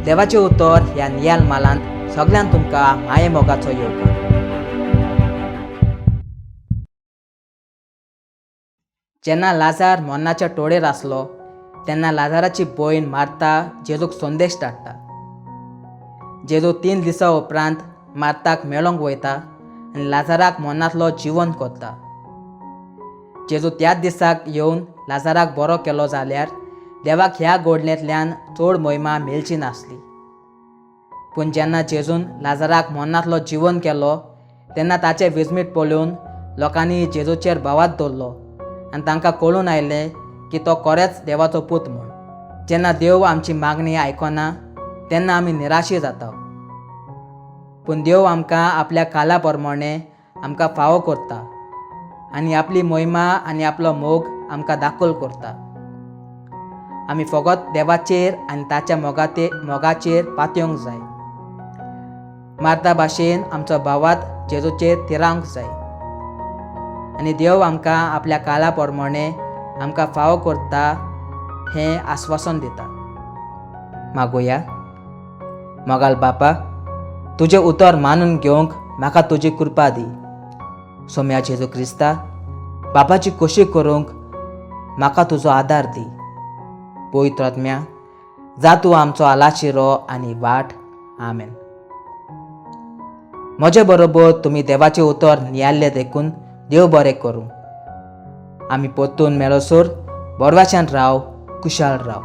देवाचें उतर ह्या नियाल मालांत सगल्यांक तुमकां माये मोगाचो येवकार. जेन्ना लाजार मरणाच्या टोळेर आसलो तेन्ना लाजाराची भयण मार्ता जेजूक संदेश धाडटा. जेजू 3 दिसां उपरांत मार्ताक मेळोंक वयता आनी लाजाराक मरणांतलो जिवन करता. जेजू त्याच दिसाक येवन लाजाराक बरो केलो जाल्यार देवाक ह्या घडणेंतल्यान चड मोहिमा मेळची नासली. पूण जेन्ना जेजून लाजाराक मरणांतलो जिवन केलो तेन्ना ताचें विजमीत पळोवन लोकांनी जेजूचेर भावात दवरलो आनी तांकां कळून आयलें की तो खरेंच देवाचो पूत म्हूण. जेन्ना देव आमची मागणी आयकना तेन्ना आमी निराशी जाता, पूण देव आमकां आपल्या काला प्रमाणे आमकां फावो करता आनी आपली मोहिमा आनी आपलो मोग आमकां दाखल करता. आमी फकत देवाचेर आनी ताच्या मोगाचेर पातयेवंक जाय. मार्ता भाशेन आमचो भावात जेजूचेर थिरावंक जाय आनी देव आमकां आपल्या काला प्रमाणे आमकां फावो करता हें आस्वासन दिता. मागुया. मोगाल बापा, तुजें उतर मानून घेवंक म्हाका तुजी कृपा दी. सोम्या जेजू क्रिस्ता, बापाची खोशी करूंक म्हाका तुजो आदार दी. पवित्र आत्म्या, जा तूं आमचो आलाशिरो आनी वाट. आमेन. म्हजे बरोबर तुमी देवाचें उतर नियाळ्ळें देखून देव बरें करूं. आमी परतून मेळसर बरवाच्यान राव, कुशाल राव.